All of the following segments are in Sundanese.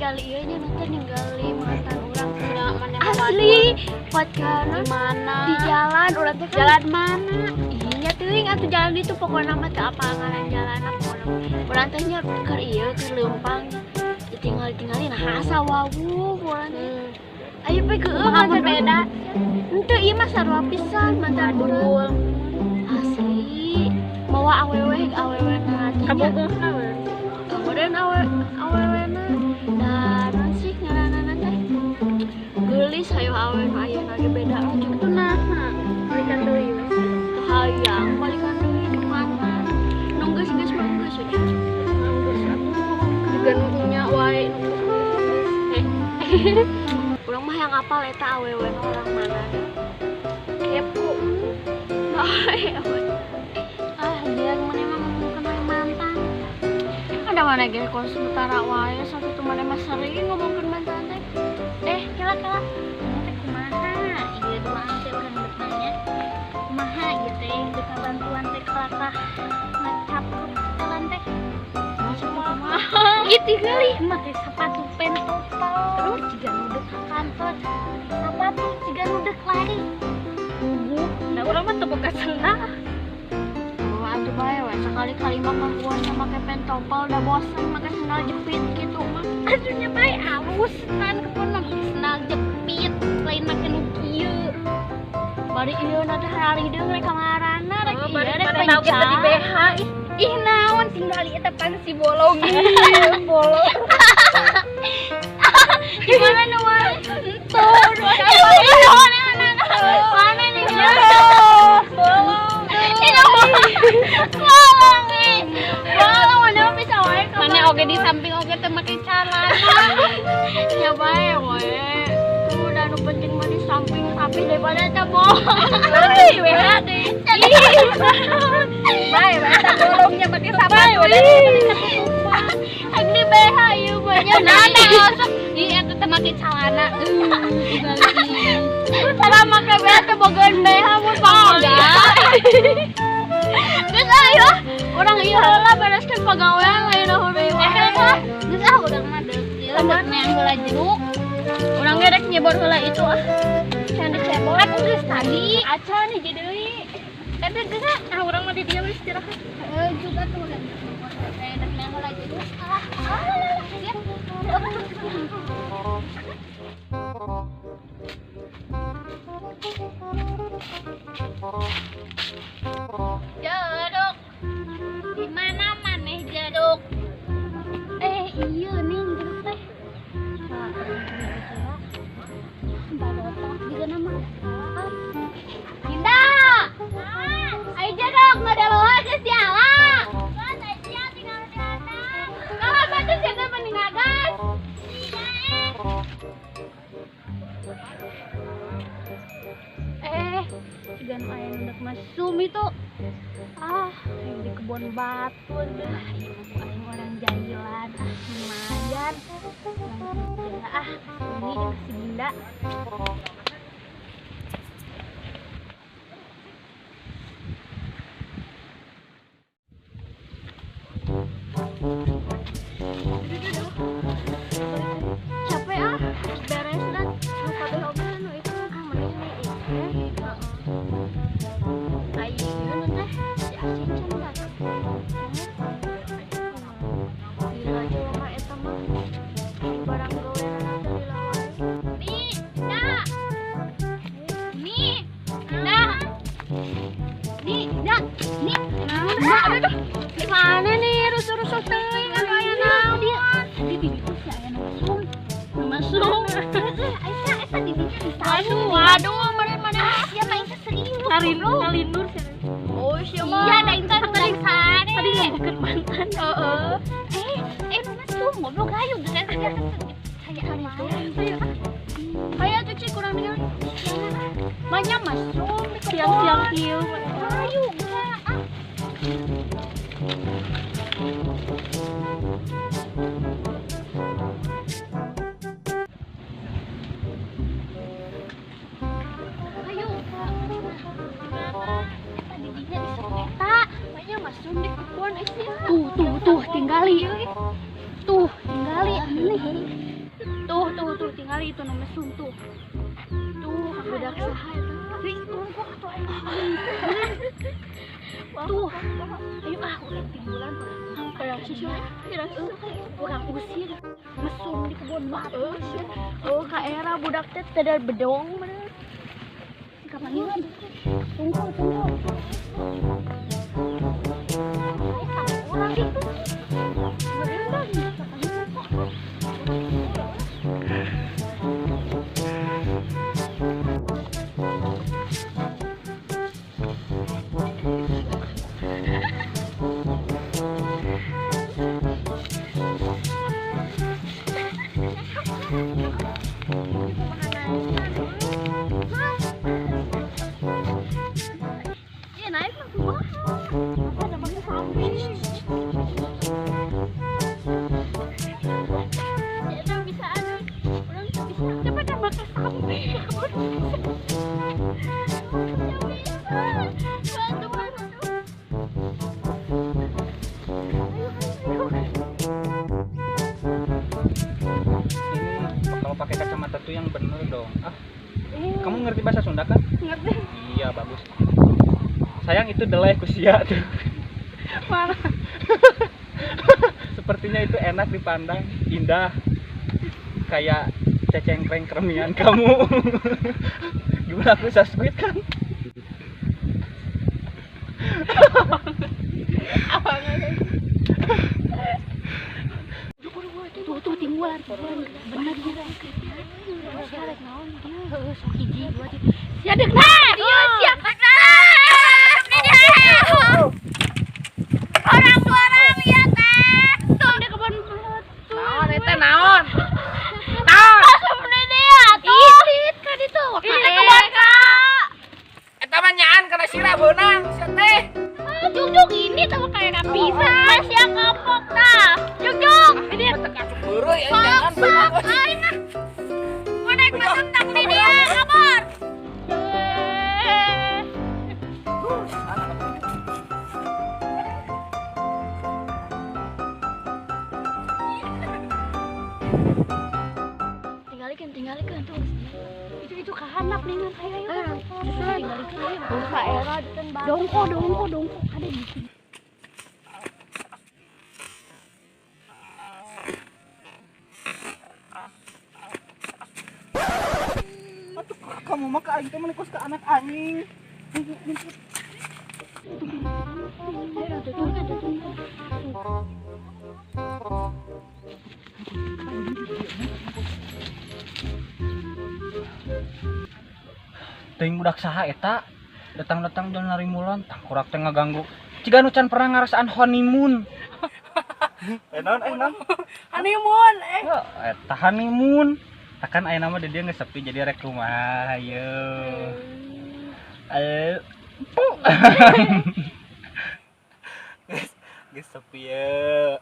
ninggali ieu nya nanti ninggali mantan urang asli pacaran mana di jalan urang teh jalan mana iya teuing atuh jalan itu pokona mah teu apa ngaran jalan pokona urang teh nya keur ieu keur leumpang ditinggal-tinggalin nah asa wawuh urang teh ayo pe geueuh mantan beda henteu ieu mah sarua pisan mantan urang asli mawa awewe awewena kabogohna we kemudian awewena da naon sih ngaranna teh geulis hayo awewe nu ayeuna ge beda lah jeung atuh naha balikan deui teu hayang balikan deui nu mantan nu geus-geus mah geus we geus atuh juga nu nya wae nu geus urang mah yang apal eta awewe nu orang mana kepo ah dia mana emang ngomongkeun mantan ada mana ge kos sementara wae sakitu mana mah sering ngomongkeun mantan teh kela-kela teh kumaha ieu duaan teh urang geus nanya kumaha ieu teh deka bantuan teh kalakah ngacapruk jalan teh masuk kumaha ieu tingali make sepatu pentopel terus jiga nu deuk ka kantor sepatu jiga nu deuk lari nah urang mah teu boga sendal atuh bae we sekali-kali mah kahuan make pentopel da bosen make sendal jepit gitu mah atuh nya bae alus tan kepon mah make sendal jepit lain make nu kieu bari ieu na teh harideung rek ka marana rek ieu rek penca di BH ih naon tinggali eta pan si bolong bolong gimana nu wae henteu mana nih bolong bolong nih bolong mana bisa wae mana oge di samping oge teu make celana ya bae we udah nu penting mah di samping rapi daripada eta bolong euy we deh bae we eta bolongnya make sepatu Aing di BH ieu mah nya nah teh osok ieu eta teu make celana cara make BH teh bogaeun BH mun panggoda geus ayo urang ieu heula bereskeun pagawean lain heureuy wae geus ah urang mah deuk ieu deuk neang heula jeruk urang ge rek nyebor heula itu ah can dicebor atuh geus tadi acan hiji deui eta geus ah urang mah di dieu istirahat heuh juga tuh dek neang heula jeruk ah siap. Jeruk di mana maneh jeruk? Iya nih jeruk teh. Barotak juga nama. Dinda. Ayo jeruk ngadeloa geus diala. Kalau batu siapa mending ngagas? Juga nu aya nu dek mesum itu. Ah, yang di kebun batu dah. Ieu mah ku aing orang jahilan. Ah, lumayan. Ah, ini jeung si Dinda. Capek ah, beres dan nu kabeh oge nu itu ah mending ieu. Ayo teh si Acin can datang. Gila jelema eta mah. Barang gaweanna teh lila wae. Nih, dah. Nih, dah. Nih, dah. Nih. Nah, aduh. Di mana nih rusuh-rusuh teuing anu aya naon dia? Di ditu si aya nu mesum. Nu mesum. Aisyah eta di dinya di Aduh, waduh, mana-mana. Sia mah teh serius. Ngalindur sih. Oh, sia mah. Iya, da intan tadi sare. Tadi ngomongkeun mantan. Heeh. Nu mesum goblok hayu geus saya Ayo tuh Ci kurang ningali. Banyak mesum di kebun. Siang-siang kieu. Hayu geus ah. Ayo, eta di dinya di eta. Banyak mesum di kebun sia. Tuh, tuh, tuh, tinggali. Tuh, tinggali nih. Tuh tuh tuh tinggal itu nu mesum tuh. Tuh budak saha eta? Tunggu atuh aing. Tuh. Ayo ah urang timbulan urang susul. Urang usir mesum di kebun batu. Oh, ka era budak teh teu bedong bener. Kapan tunggu tunggu. Urang itu. Ini kalau pakai kacamata tuh yang bener dong. Ah, kamu ngerti bahasa Sunda kan? Ngerti. Iya bagus. Sayang itu delay kusia tuh. Marah. Sepertinya itu enak dipandang, indah. Kayak cecengkreng kremian kamu. Gimana aku bisa squid kan? Tuh tuh timbulan, bener dia. Sia rek naon dia? Heuh sok hiji dua tilu. Sia deuk nah, ieu sia. Orang-orang ieu teh. Tuh di kebun batu. Naon eta naon? Naon? Sebenarnya dia tuh. Itit kan itu. Ini kebun ka. Eta mah nyaan kana sirah beunang sia teh. Juk-juk ini tuh kayak pisan. Sia kapok tah. Juk-juk. Ini teh asup beureui aing jangan beunang. Aing mah. Mun naik masuk tak di dia kabur. Tinggalikeun tuh. Itu kahanap ningan ayo ayo. Tinggalikeun ayo. Ka era deuten batu. Dongko dongko dongko ada di sini. Atuh kamu mah ka aing teh menikos ka anak anjing. Teuing budak saha eta datang-datang jalan narimulan tangkurak teh ngaganggu. Ciga nu can pernah ngarasaan honeymoon. Naon naon? Honeymoon eh. Eta honeymoon. Akan aya nama di dia geus sepi jadi rek kumaha ye. Geus sepi ye.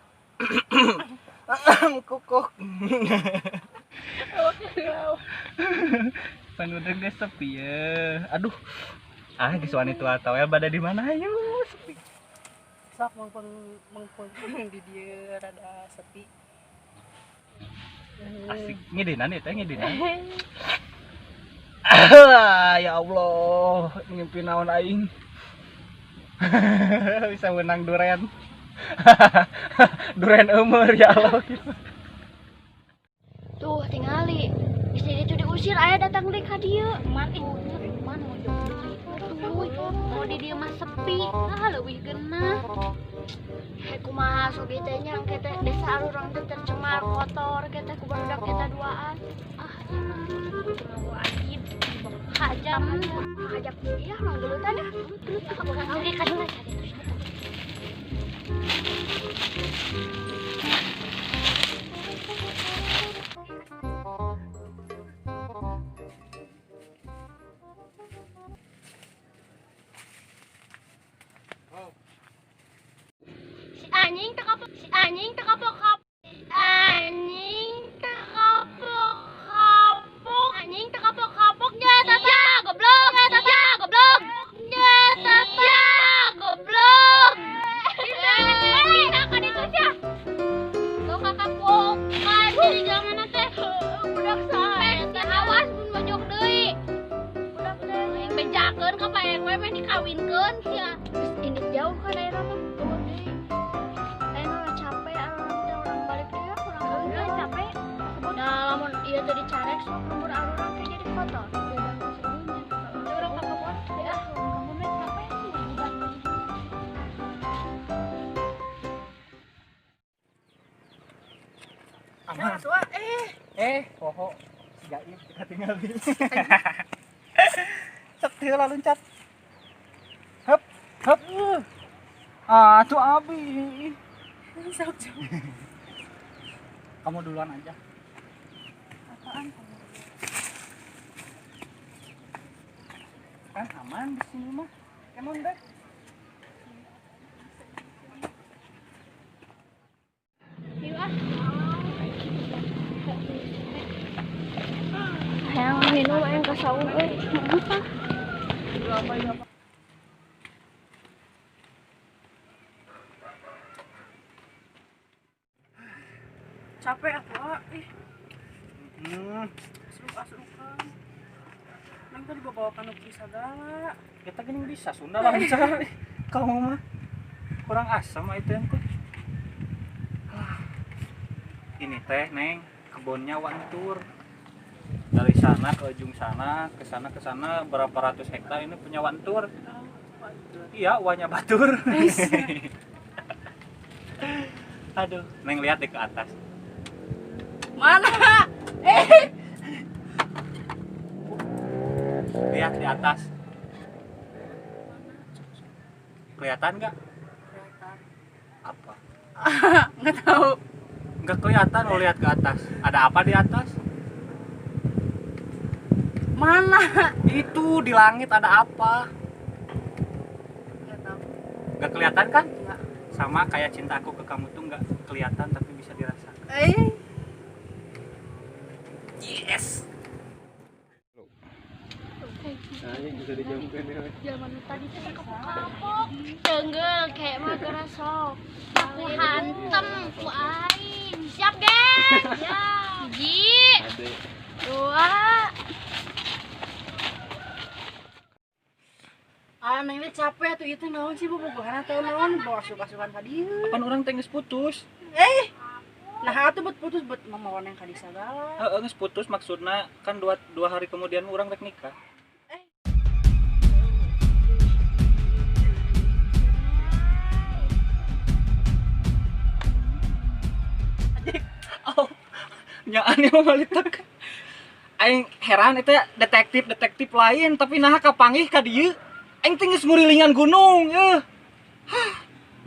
Kukuk. Panudah geus sepi ye. Aduh. Ah geus wani tua tawel bada di mana ayo sepi. Sok mengpeng di dieu rada sepi. Asik ngidinan eta ngidinan. Ya Allah, ngimpi naon aing. Bisa menang duren. Duren umur ya Allah. Tuh tingali. Istri itu diusir aya datang deui ka dieu. Man man mau tuh. Mau di dieu mah sepi. Ah leuwih geunah. Hei kumaha sogi teh nya engke teh desa urang teh tercemar kotor ke teh ku barudak eta duaan. Ah ieu mah wajib hajam. Hajam iya urang gelutan ya. Gelut ah urang oge ka dieu cari terus. Si anjing tekapok, si anjing tekapok kap, si anjing tekapok kapok, anjing tekapok kapok nya tata. Iya, goblok, iya, goblok. Nya tata. Iya, goblok. Bisa ka ditu sia. Tong kakapok kan jadi zaman teh. meh dikawinkeun sia. Geus indit jauh ka daerah mah. Eueuh deui. Ayeuna mah capek arurang teh urang balik deui ah, urang udah capek. Nah, lamun ieu teh dicarek sok lembur arurang teh jadi kotor. Beda serunya. Urang ka kebon ya, urang ka kebon capek sih. Aman. Poho si Gaib kita tinggalin. Cek heula loncat. Hep, hep. Ah, tuh abi. Sok jauh. Kamu duluan aja. Apaan? Kan aman di sini mah. Emang deh. Yuk ah. Hayang minum aing ka saung euy. Apa? Capek aku ah. Ih. Asruk-asrukan. Nang tadi bawa kanu segala. Kita gini bisa Sunda lancar. Kamu mah kurang asam itu yang teh. Ini teh Neng, kebunnya Wantur. Dari sana ke ujung sana, ke sana ke sana berapa ratus hektar ini punya Wantur. Iya, wanya batur. Aduh, Neng lihat deh ke atas. Mana? Lihat di atas. Kelihatan nggak? Kelihatan. Apa? Nggak tahu. Nggak kelihatan lo lihat ke atas. Ada apa di atas? Mana? Itu di langit ada apa? Nggak tahu. Nggak kelihatan kan? Nggak. Sama kayak cinta aku ke kamu tuh nggak kelihatan tapi bisa dirasakan. Yes. Zaman tadi teh kapok-kapok. Tenggel kayak mah geura sok. Aku hantem ku aing. Siap, geng? Ya. 1, 2. Ah, neng teh capek atuh ieu teh naon sih bobogohan atau naon bawa asup-asupan ka dieu. Pan urang teh geus putus. Nah, atuh buat putus buat mamawan yang ka dieu sagala. Heeh, geus putus maksudna kan dua hari kemudian urang rek nikah. Oh, nyaan ya malitek. Aing heran itu detektif-detektif lain tapi nah kapanggih ka dieu. Aing teh geus ngurilingan gunung eueuh. Hah,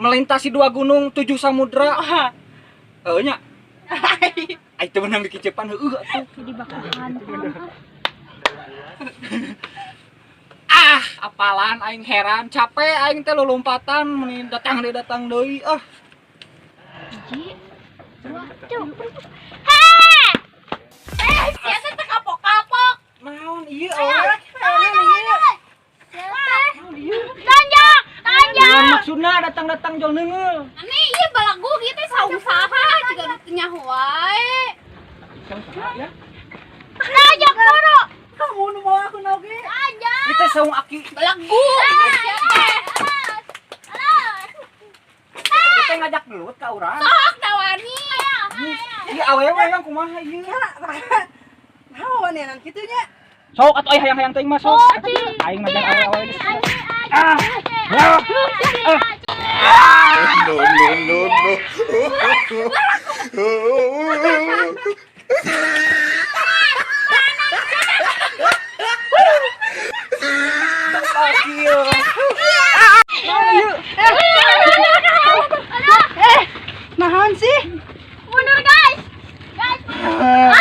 melintasi 2 gunung, 7 samudra. Heuh nya. Aing teh meunang dikicepan heueuh atuh. Jadi bakal hantam. Ah, apalan aing heran, capek aing teh lolompatan meni datang deui datang deui ah. 1, 2, 3. Heh! Sia teh kapok-kapok. Naon ieu awewe? Tanjak, tanjak. Naon maksudna datang-datang jol neungeul? Ane ieu balagu ieu teh saung saha jiga nu teu nyaho wae. Ya. Tanjak boro. Kamu nu mau aku oge. Tanjak. Ieu teh saung aki. Balagu. Ieu teh ngajak gelut ka urang. Sok dawani. Ieu awewe yang kumaha ieu? Naon ya nang kitu nya? Sok atuh aya hayang-hayang teuing mah sok. Aing mah jangan awewe geus. Ah. Ah. No, no, no, no. Naon sih? Mundur guys. Guys.